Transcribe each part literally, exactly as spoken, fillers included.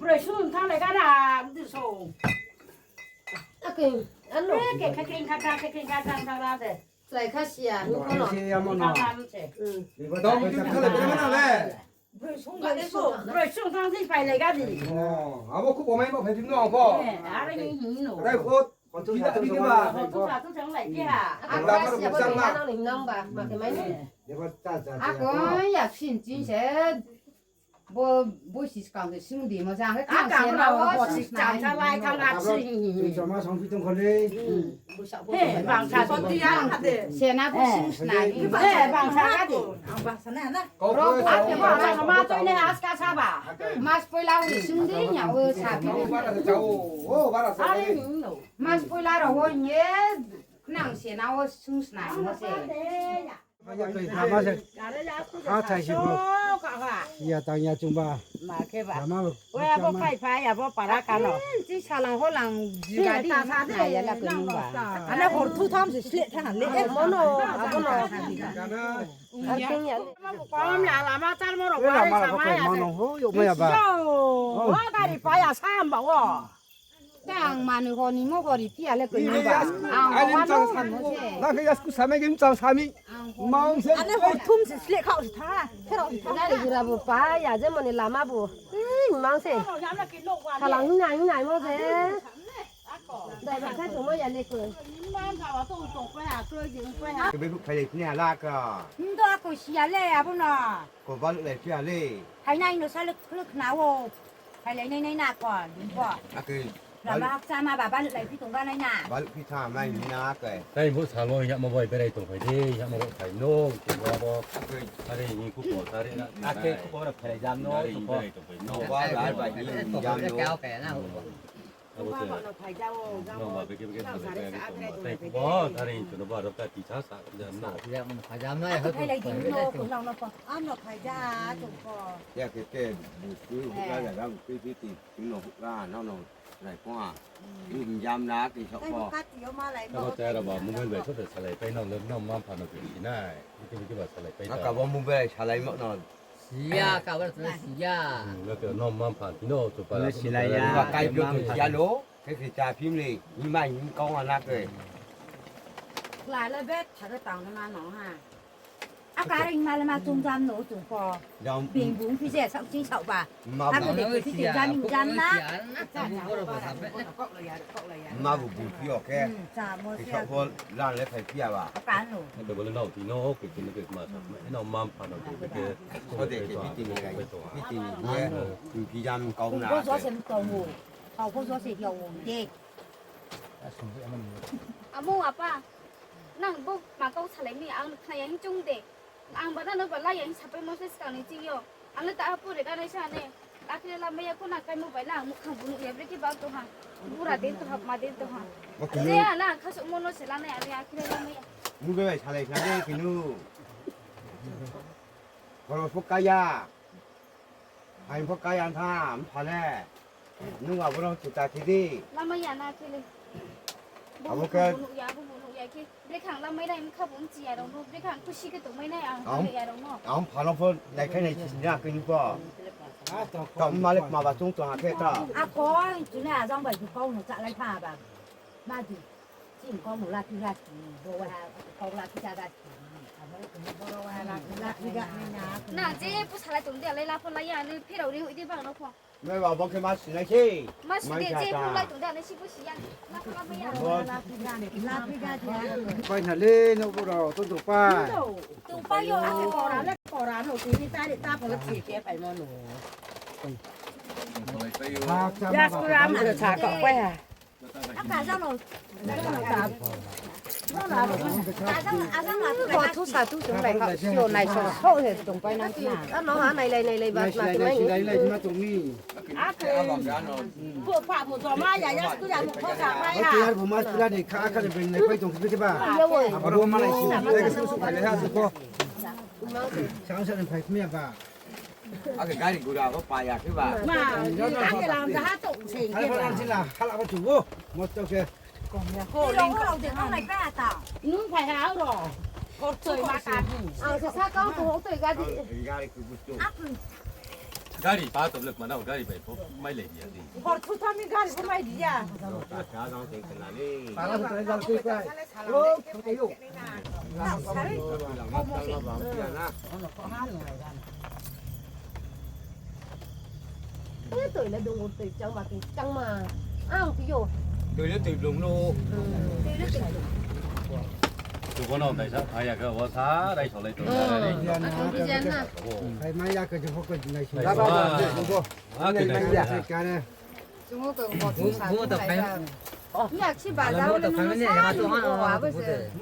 Broi sung thanglai gana, di so. Akhe, ano. Eh, khe, khe, khe, kha, kha, khe, khe, kha, kha, kha, kha, de. Chlai kha siya, nung kono. Kha, kha, se. Hmm. Dom, dom, dom, dom, dom, le. Broi sung, broi sung, broi sung thang si pai lai gadi. Oh, abo khu bomai ma phai di no ko. Eh, are ni, ni no. Rai ko. Kida kida ba. Ko tu sa tu thang lai kya. Ako ya sin chin se. Bo, bo si skang se sung di mo jang ke kang se na wo bo si skang sa lai thang na si. Joma song pi tong khole. He, bang sa so ti ya de. Se na bo sung snai. He, bang sa ka di. Ang bang sa na na. Ro, ake bo ang ma tui ne aska sa ba. Mas poila wi sung di nya wo sa pi. Are ni no. Mas poila ro wo ye nang se na wo sung snai mo se. Lama se. Ha, thai si bo. Ya tang ya chung ba. Ma khe ba. Lama bo. Oya bo phai phai ya bo para kano. Chi salang holang juga di. Na ya la ko nung ba. Ana hor thu tham se sleh tha le. Mono, abono. Ar thing ya. Kom ya lama char mo ro. Lama ro ko mono ho yo ma ya ba. Wa gari pa ya sam ba wo. Tang manu ho ni mo gori phi ale ko ni ba. Ang ani manu chang sami. Na khe yasku sami gim chang sami. Mang se. Ane hor thum se sleh khao se tha. Khero se tha. Gari gura bo pa ya je moni lama bo. Mang se. Salang nai nai mo se. Dai ba khai tong mo ya le ko. Ke be bu khai le ni ala ka. Ndo ko sia le abo na. Ko ba le phi ale. Hai nai no sa le khna wo. Phailai nai nai na ko, ding ko. Akhe. Lama hakcha ma ba, baluh lai phi tong ga nai na. Baluh phi tha mai ni na ke. Tai bo salo ya ma boi berai tong phai de, ya ma rok phai no, tong ga bo. Akhe. Are ni ku ko tare na. Akhe ku ko ra phailai jam no, tong ko. Tong ba la ba ni jam no. Abo se. No ba beke beke tong phai de, tong ba. Tai ku ko tare ni tong ba rok ka ti sa sa jam no. Phailai ding no, ko no no ko. Ano phai ja, tong ko. Ya ke ke, bu ku, ya ya ga bu ku ti. Ino hukra, no, no, rai pho a. Ni jam na, ti sok pho. Abo te aro ba mobile bai so te salai pai no, le no ma pha no ke si nai. Biki biki ba salai pai ta. Aka bo mobile salai mo no. Siya, ka ba na siya. Hmm, le ke no ma pha ti no, so pa le silai ya. Ba kai pyo to siya lo, ke ke cha phim le, ni ma ni kong a na ke. Kla le bet, tha ke tang na no ha. A karing ma le ma chung jam no chung pho. Jam. Bing bung phi je sao ching sao ba. Ma a bu. Ko de phi je jam jam na. Ma bu bung phi ok. Hmm, cha mo. Phi sao pho la le phai phi a ba. A ka no. Ke bo le nau ti no ke ke ke ma sa. No ma pha no ke ke. Ko de ke phi ti ni kai. Phi ti ni ke. Phi jam kau na. Ko jo se ko wo. Kau ko jo se yo wo de. Amo apa. Nang bo ma kau salai mi ang khna ya hing chung de. Ang ba nano ba la ya hing sapai mo se skang ni ching yo. Ang le ta ha pore ganai sa ne. Lakhe la maya ko na kai mo bai na ang mukhang bu nuh ya bre khe ba to ha. Bura den to ha, ma den to ha. Oke. Je ha na khaso mo no se la nai ang ya khe la maya. Mu bai salai kha de kinu. Koro pho kaya. Hai pho kaya tha, mpha le. Nung abo no chuta khe di. Lama ya na khe le. Abo khe. Bo nuh ya, bo nuh ya khe. Brekhe ang lamai nai, mkha bo mchi ya rao no. Brekhe ang khusi khe tongmai nai, ang hamya ya rao no. Ang pha no pho nai khai nai sini ya khe ni pho. Tao malik ma ba chung tong ha khe ta. Ako, chini ajang bai kau no chalai pha ba. Ma di. Chini kau no lati lati. Bo wa kau lati lati. Abo ni bo wa lati lati na. Na je pho salai tong de, alai la pho lai ya, ni pherao ri hoi de bang no pho. Nai ba bang khe ma sinai se. Ma si de, je pho lai tong de, alai si pho si ya. Ma khe ma ya. Pai na le, no bo rao, tong tong pai. Tong pai yo, ake kora le kora no, tini tari ta pho le si ke pai mo no. Ya, skura mo cha ka pai ha. Ko thu sa thu chung lai kha, sio nai so, so he tong pai na. Ano ha nai lai, nai lai ba, ma tong mai ni. Nai lai ma tong ni. Ko pa mo do ma ya, ya skura mo ko sa ma ya. Ko yar bu ma skura de kha, kha de beng nai pai tong khe ba. Abo ma nai si, nai ke su su pai le ha su ko. Sang sa de pai khe ba. Ake gari gura ko pa ya khe ba. Ma, ake lam jaha to seng khe ba. Hala ba tu bo. Mo to khe. Ko ya ko ling ko de ko nai pa ta. Nung phai ha ro. Hor choi ma ka. Ang sa sa kau ko hok toi gari. Gari ku bu tu. Gari pa to le mana gari bai pho mai lai ya di. Hor thu tha mi gari pho mai di ya. Para pho tong jang tei kena ni. Para pho tong jang tei kai. O, tong kai yo. Toi le dung tui chang ma, tui chang ma. Ang pi yo. Toi le toi blung lo. Toi le toi blung. Tu bono dai sa, aya ka wa sa, dai so lai to. Ang pi jan na. Hai mai ya ka jepho ka nai so. Dai so. Ah, ka nai ya ka ne. Chungo ka ko chu sa. Ni ak si ba da le nung sa ni ko wa bo se.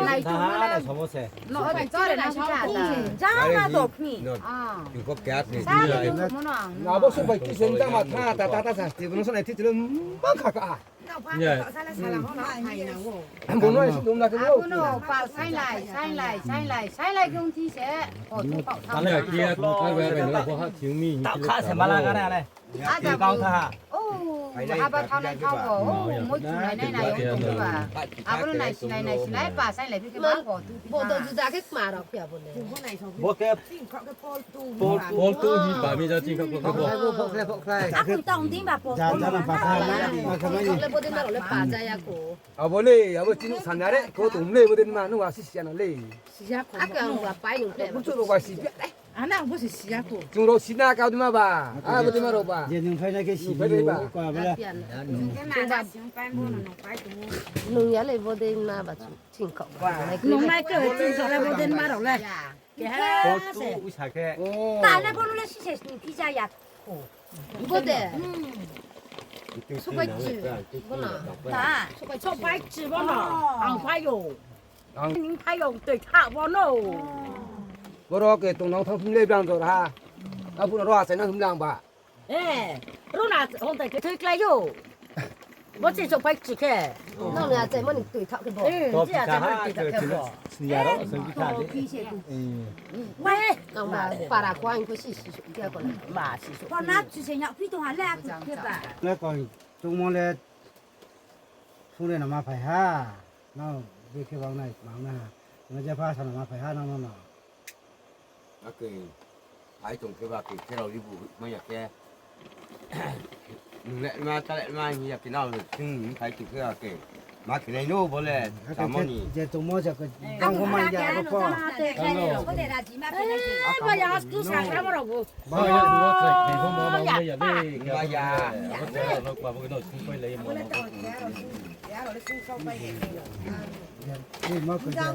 Nai tu na. No, oi, chore na sa ta. Ja ma to khni. Ah. Yung kop kya ni. Sa ni mo no. Na bo so bai ti sen ta ma tha ta ta ta sa ti bo no so nai ti lo ma kha ka. Ya. Bo no si dum na ke. Bo no pa sai lai, sai lai, sai lai, sai lai yung ti se. O tu pa. Ala kia tu ka ba ba no bo ha thiu mi. Ta kha se ma la ka na le. Ada kau tha. Oh, aba thao nai thao bo. Oh, moi chu nai nai nai yo ba. Abo no nai si nai nai si nai ba sai lai phi khe ba bo tu. Bo do juda khe kma rao phi abo le. Bo khe pol tu hi ba mi ja ching kha bo khe bo. Bo khe bo khe. Aku ta ong ding ba pol. Ja ja na ba kha na. Ba kha mai. Le bo de ma rao le pa ja ya ko. Abo le, abo chini sanya re, ko tung le bo de ma nu wa si sia na le. Sia ko. Aku ang wa pai nu le. Bo chu ro wa si. Ana bo se sia ko. Chung rao si na ka dima ba. A bo dima rao ba. Je nung phai na ke si ba. Ko ba la. Nung ya le bo de ma ba chung kau ba. Nung nai ke chung kau le bo de ma rao le. Ke ha se. Ta le bo le si se ni phi ja ya ko. Bo de. Supai chi. Bo na. Ta. Supai chi bo na. Ang phai yo. Ang ning phai yo toi tha bo no. Boro ke tong nang thang thum le bang jor ha. Abu no ro asai nang thum lang ba. Eh, ro na hon tai ke thoi klai yo. Bo chi so pai chi khe. Nang ni asai mo ni toi tha ke bo. Eh, chi asai mo ni toi tha ke bo. Sini ya ro, sini tha de. Wai, nang ba para ko ang ko si si so ke ko na. Ma si so. Ko na chi se nya phi tong ha le aku ke ba. Na ko tong mo le. Sung le nama phai ha, no, bikhe bang nai, bang na ha. No je pha sa nama phai ha, no, no, no. Ake, ai tong khe ba ke, khe rao libu, ma ya khe. Nung le ma, ta le ma, ya ke, no, sung, phai tong khe ba ke. Ma khe nai no, bo le, samo ni. Je tong mo, je ko, bang ko ma ya, ko ko. Ba ya, tu sa, ka mo rao bo. Ba ya, bo khlai khlai pho ma ma ya le, ma ya. Abo khe no kma bo khe no sungpai lai mo.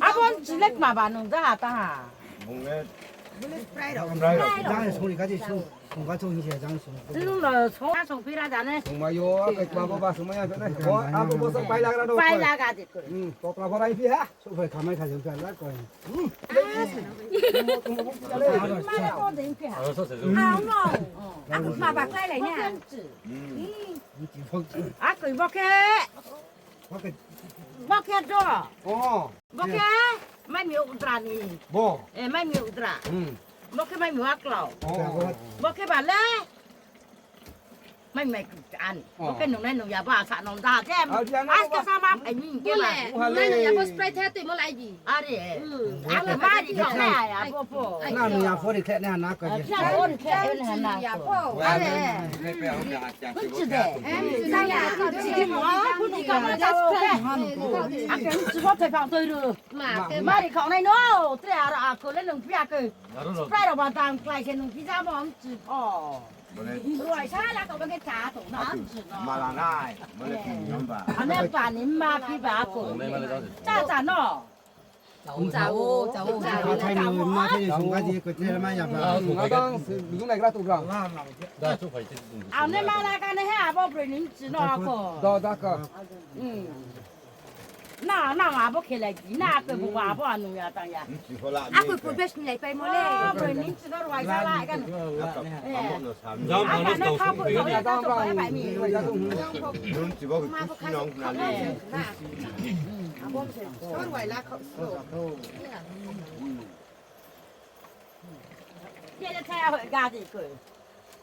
Abo chilek ma ba nung ja ha ta ha. Bung le. Jang sung ni kha di sung, sung kha sung ni se jang sung. Nung no sung, sung phi ra ja ne. Sung ma yo, kma bo ba sung ma ya na. Abo bo sa pai la ga do. Pai la ga di ko. Hmm, pokla bo rai phi ha. Sung pai khamai kha jang phi la ko. Ako ma ba klai lai na. Akoi bo khe. Bo khe do. Bo khe mai mi udra ni. Bo. Eh, mai mi udra. Bo khe mai mi aklau. Bo khe ba le. Mai mai kri an. Bo khe nung nai nung ya ba sa nung da jem. Aska sa ma phai mi ke ba. Nung nai nung ya bo spray the tui mo lai bi. Are. Ang ma ri kau na ya bo pho. Na nung ya pho ri khe na na ko. Ya pho ri khe na na ko. Are. Kun chi de. Sa ya ko chi mo. Kun ni ka ma ja spray. Ang ke chi bo te phang toi ru. Ma ri kau nai no. Tre ara ako le nung pi ako. Spray rao ba dang klai se nung phi ja mo ang chi pho. Ruai sa la kau ba ke cha tong na ang chi no. Ma la nai, ma le phi ni ba. Ane pa ni ma phi ba ko. Cha cha no. Cha o, cha o. Ma thai ni, ma thai ni sung ka di ko tre ma ya ba. Ang dang se, bu nai gra tu gra. Ane ma la ka ne he abo broi ni chi no ko. Da da ka. Na, na, abo khe lai di, na, ako bo abo anu ya tang ya. Ako professional lai pai mo le. Abo ni si dor wai sa lai kan. Jang ano tau sung phi ni. Dun si bo ki nong na le. Abo se dor wai la kho. Ye le cha ya ga di ko.